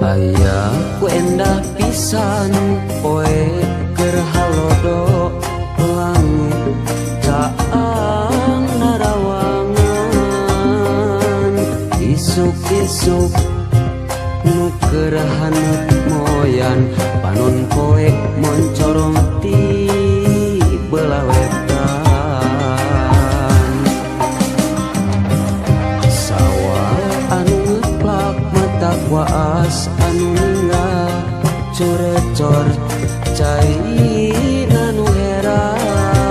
Aya ku endah pisan poe keur halodo, langit caang narawangan, isuk-isuk nu keur haneut moyan, panon poe moncorong ti belah wetan. Sawah anu ngeplak mata waas anu ninggal curecor cai anu herang,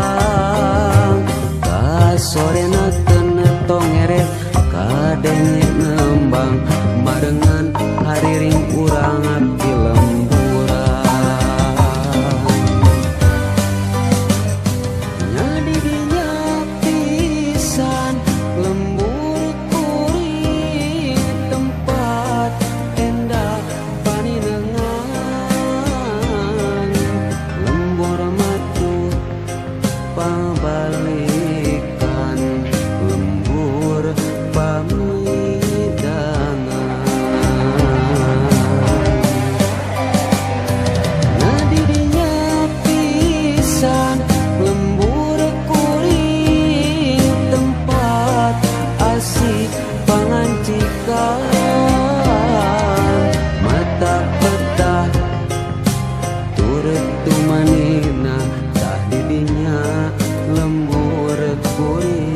kasorena teu tongeret kadenge nembang barengan hariring urang di lemburan. Nya didinya pisan lembur kuring tempat endah paninengan, lembur matuh pabalikan, lembur pamidangan. Nya didinya pisan lembur kuring tempat asik pangancikan, mata peta turut tumanina, tah didinya lembur kuring.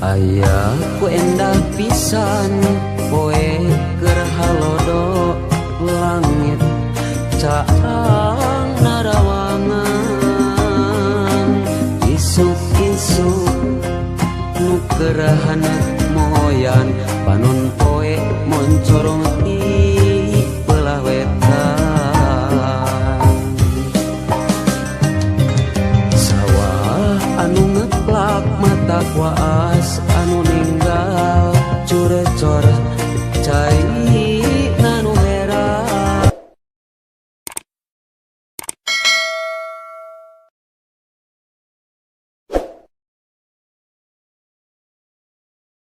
Aya ku endah pisan poe keur halodo, langit caang narawangan, isuk-isuk nu keur haneut moyan, panon poe moncorong.